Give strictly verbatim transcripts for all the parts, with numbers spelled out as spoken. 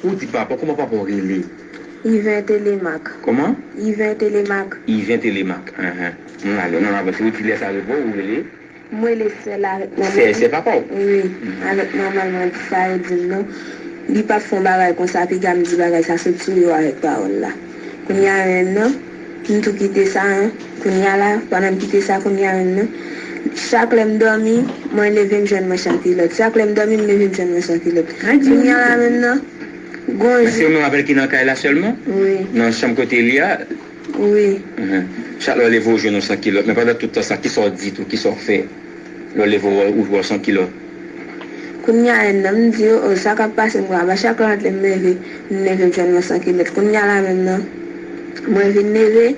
Ou di papa, kòman papa w rele? Yven Télémaque. Kòman? Yven Télémaque. Yven Télémaque. Enhen. Ann ale, ann avanse. Ou di lè sa rive w, ou rele? M rele sè l avèk manman. Sè, sè papa w? Wi, avèk manman l, mwen di sa yo di m nan. Li p ap fè yon bagay konsa, piga m di bagay sa sot sou yo avèk pawòl la. Kounye a menm nan, m tou kite sa, kounye a la, pandan m kite sa, kounye a menm nan, chak lè m dòmi, mwen leve m jwenn mwen san kilòt. Chak lè m dòmi, m leve m jwenn mwen san kilòt. Kounye a la menm nan, gon jou. Men se ou menm avè l ki nan kay la sèlman? Wi. Nan chanm kote li a? Wi. Chak lè w leve w jwenn yon san kilòt. Men pandan tout tan sa, kisa w di tou, kisa w fè? Lè w leve w wè w san kilòt. Kounye a menm nan, m di yo, o, sa k ap pase m pral ba. Chak lè m leve, m leve m jwenn mwen san kilòt. Kounye a la menm nan, mwen vin leve,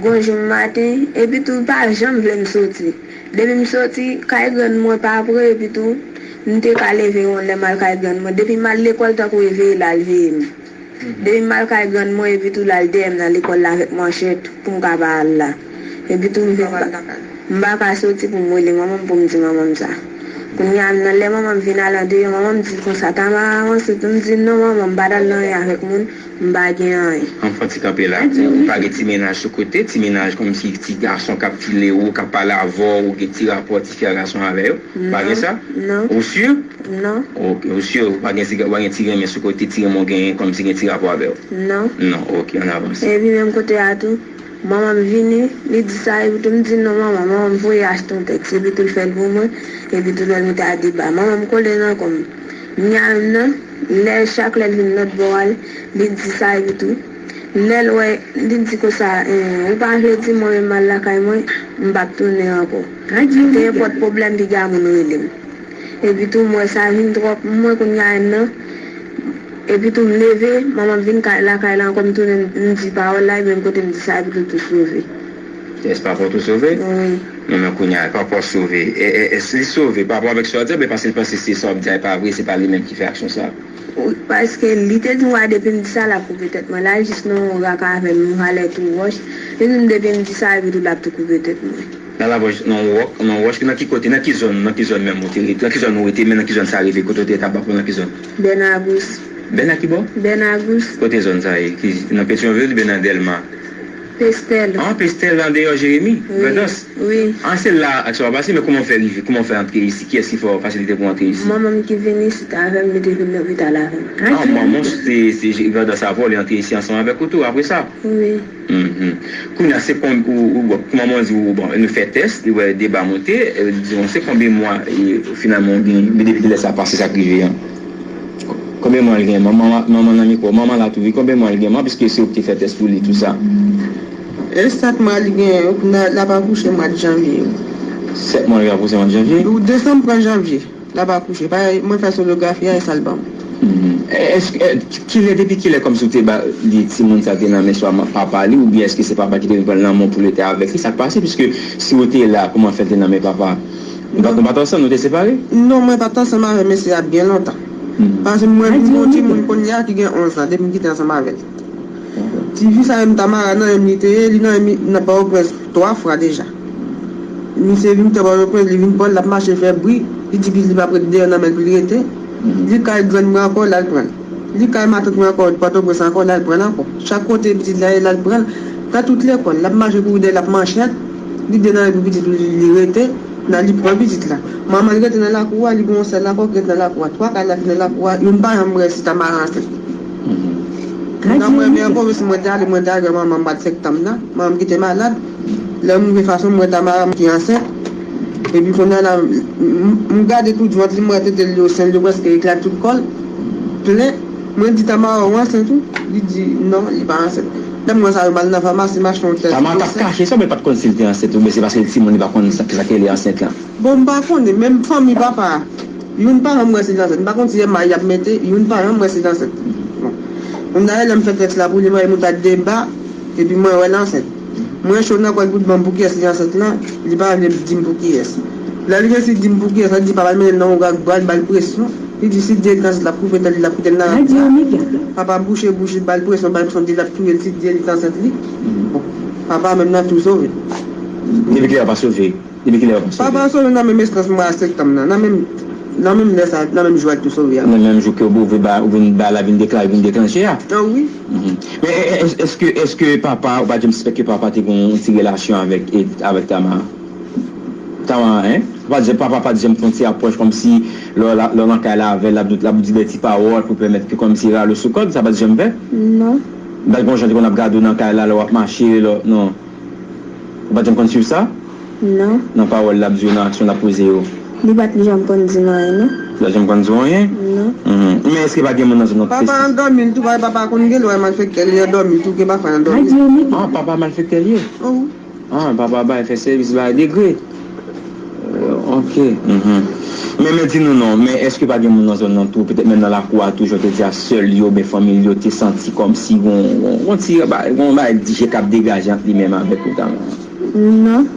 gon jou maten, epi tou l pa janm vle m soti. Depi m soti, kay grann mwen pa pre, epi tou, m te ka leve yon lè m al kay grann mwen. Depi m al lekòl, tankou e veye l al veye m. Depi m al kay grann mwen, epi tou l al dèyè m nan lekòl la avèk manchèt pou m ka pa al la. Epi tou m vin pa, m pa ka soti pou m rele manman m pou m di manman m sa. Kounye a nan lè manman m vin al andeyò, manman m di l konsa, Tamara ansent? M di non manman, m pa t al nan anyen avèk moun, m pa gen anyen. Ann fè yon ti kanpe la. Ou pa gen ti mennaj sou kote, ti mennaj kòmsi ti gason k ap file ou, k ap pale avè w, ou gen ti rapò ti fi a gason avè yo? Pa gen sa? Non. Ou si? Non. Ok, ou si? Ou pa gen ti, ou pa gen ti renmen sou kote, ti renmen w genyen kòmsi gen ti rapò avè w? Non. Non, ok, ann avanse. Epi menm kote a tou, manman m vini, li di sa, epi tou m di non manman, manman m voye achte yon tèks, epi tou l fè l pou mwen, epi tou lè l mete a deba. Manman m kole nan kò m. Nya menm nan, lè chak lè l vin lòt bò a, li di sa, epi tou, lè l wè, li di konsa, eh, ou pa vle di mwen menm m al lakay mwen, m p ap tounen ankò. Te enpòt pwoblèm, piga moun rele m. Epi tou, m wè sa vin twòp, mwen kounye a menm nan. Epi tou, m leve, manman m vin kay, lakay la ankò, m tounen, m di pawòl la, e menm kote m di sa, epi tou, tou sove. Èske papa w tou sove? Wi. Non, men kounye a, papa w sove. E, e, èske li sove pa rapò avèk sa w di a, oubyen paske l panse se sa w ap di a e pa vre, se pa li menm ki fè aksyon sa a? Wi, paske li te di m, wa, depi m di sa, l ap koupe tèt mwen. L al jis nan yon rak avè m, yon valè tou wòch. Li di m, depi m di sa, epi tou, l ap tou koupe tèt mwen. Nan lavòch, nan wòch, nan wòch, nan ki kote, nan ki zòn, nan ki zòn menm ou te rete, nan ki zòn ou rete, men nan ki zòn sa rive, kote w te rete ap bafon, nan ki zòn? Bènagous. Bèna ki bò? Bènagous. Kote zòn sa ye? Ki, nan Petyonvil oubyen nan Dèlma? Pestèl. An, Pestèl, andeyò Jeremi? Wi. Grandans? Wi. An, se la aksyon an pase, men kòman w fè rive, kòman w fè antre isi? Kiyès ki fè w fasilite pou w antre isi? Manman m ki vin isit avè m, li te vin lopital avè m. An, manman w se, se Grandans avè w, li antre isi ansanm avèk ou tou, apre sa? Wi. Mhm. Kounye a, se kon, ou, ou, bon, kòman mwen di ou, bon, nou fè tès, li wè deba monte, e, dizon, se konbyen mwa, e, finalman, ou gen, men depi lè sa pase, sa k rive an? Konbyen mwa l gen? Manman, manman nan mikwo, manman la tou, wi, konbyen mwa l gen, manman, piske se ou ki te fè tès pou li, tou sa? E sèt mwa li gen, l ap akouche mwa janvye. Sèt mwa li akouche mwa janvye? Ou desanm pran janvye. L ap akouche. Pa, mwen fè sonografi a, e sa l ban m. Mhm. E, èske, e, kilè, depi kilè kòmsi w te ba li timoun sa te nan men swa ma-, papa li, oubyen èske se papa ki te vin pran l nan men w pou l rete avèk li? Sa k pase? Piske si w te la, kòman fè l te nan men papa? Nou pa, nou pa t ansanm, nou te separe? Non, mwen pa t ansanm avè mesye a byen lontan. Mhm. Paske mwen vin gon timoun kounye a ki gen onz an, depi m kite ansanm avè l. Ti fi sa menm Tamara nan menm li te ye, li nan menm li nan Pòtoprens twa fwa deja. Misye vin te Pòtoprens, li vin pran l, l ap mache fè bri, li di pitit li p ap ret deyò nan men l pou li rete. Li kay grann mwen ankò, l al pran l. Li kay matant mwen ankò, Pòtoprens ankò, l al pran l ankò. Chak kote pitit la ye, l al pran l. Nan tout lekòl, l ap mache kouri dèyè l ap manchèt, li de nan men pou pitit li, li rete, nan li pran pitit la. Manman l rete nan lakou a, li gen yon sèl ankò ki rete nan lakou a. Twa kay la ki nan lakou a, youn pa janm wè si Tamara ansent. Nan premye pwomès mwen te ale, mwen te al wè manman m mwa septanm nan. Manman m ki te malad. Lè m rive fason m wè Tamara m ki ansent. Epi kounye a la, m, m, m gade tout vant li, m wè tete l yo sen, yo prèske eklate tout kò l. Plen. Mwen di Tamara ou ansent ou? Li di non, li pa ansent. Lè m wè sa, yo m al nan famasi, m achte yon tès. Tamara t ap kache sa, oubyen l pa t konn si l te ansent, oubyen se paske l timoun, li pa konn sa, sa ki rele ansent lan? Bon, m pa konnen, menm fanmi papa a, youn pa janm wè si l ansent. M pa konn si M R I y ap mete, youn pa janm wè si l ansent. Bon. Kounye a, lè m fè tès la pou li, m al mouta deba, epi mwen wè l ansent. Mwen cho nan kò l pou l ban m pou kiyès li ansent lan, li pa vle di m pou kiyès. Lè l resi di m pou kiyès, l di papa l mennen l nan yon rak bwa, l ba l presyon. Li di si Dye li t ansent, l ap koupe tèt li, l ap kite l nan rak bwa. Papa bouche bouch li, ba l presyon, ba l presyon, di l ap touye l si Dye li t ansent li. Bon, papa menm nan tou sove. Depi kilè papa sove? Depi kilè papa sove? Papa sove nan menm estans mwa septanm nan, nan menm Nan menm lè sa, nan menm jou a, li te sove a. Nan menm jou ke ou vin ba, ou vin ba la vin deklare, vin deklanche a. Ah wi. Men èske, èske papa, ou pa janm sispèk ke papa te gen yon ti relasyon avèk, avèk Tamara? Tamara, hein? Ou pa janm, papa pa janm fè yon ti apwòch kòmsi lè w nan kay la avè l, l ap di de ti pawòl pou pèmèt ke kòmsi rale w sou kòd, sa pa janm fèt? Non. Bat gon jan te konn ap gade w nan kay la, lè w ap mache, lè, non. Ou pa janm konn swiv sa? Non. Nan pawòl l ap di yo, nan aksyon l ap poze yo. Li pa t janm konn di m anyen, non. Li pa t janm konn di w anyen? Non. Men èske pa gen moun nan zòn nan ki te. Papa an dòmi l tou, paske papa konn gen lwa malfektè, li an dòmi tou, gen papa an dòmi. Ah, papa malfektè l ye? Oh. Ah, papa bay fè sèvis bay degre. Ok. Men, men di nou non, men èske pa gen moun nan zòn nan tou, petèt menm nan lakou a tou, jan w te di a, sè l yo oubyen fanmi l yo te santi kòmsi gon, gon, gon ti, gon bagay dije k ap degaje ant li menm avèk ou Tamara? Non.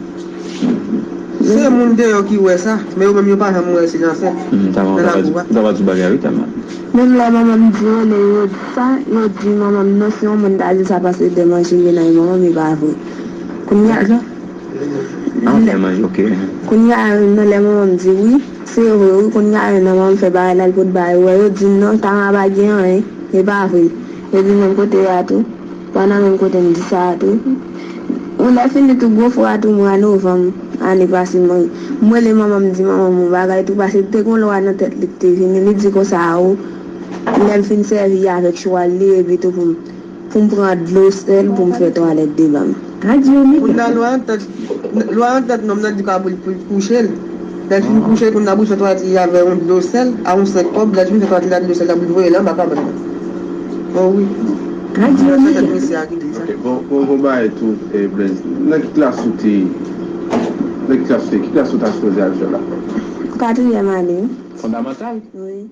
Se moun deyò ki wè sa, men yo menm yo pa janm wè si nan fèt. Nan lakou a. Ou ta va di bagay wi Tamara. Menm lè manman m di yo, lè yo di sa, yo di manman m non, si yon moun ta di sa paske de manje vin nan manman m, e pa vre. Kounye a. Ah, ok, manje, ok. Kounye a, nan lè manman m di wi, se vre wi, kounye a, nan manman m fè bagay la, l pot bagay, wè, yo di non, Tamara pa gen anyen, e pa vre. Yo di menm kote yo a tou, pa nan menm kote m di sa a tou. Yon lè fini tou, gwo fwa tou, mwa novanm, ane pase, mwen, m rele manman m, di manman m yon bagay tou, paske te gon lwa nan tèt li ki te vini, li di konsa, o, lè m fin sèvi avèk chwal li, epi tou pou m. Pou m pran dlo sèl pou m fè twalèt devan m. Radyo Mega. Kounye a lwa an tèt, lwa an tèt nonm nan di ka pou l kouche l. Lè l fin kouche l, kounye a pou l fè twalèt li avè yon dlo sèl, a yon senk kòb, lè l fin fè twalèt li a dlo sèl la pou l voye l anba kabann nan. Oh wi. Radyo Mega. Se tèt mesye a ki di sa. Ok, bon, bon, bon bagay tou, eh, Blaise. Nan ki klas ou te, nan ki klas ou te, ki klas ou ta sipoze al jwe la? Katriyèm ane. Fondamantal? Wi.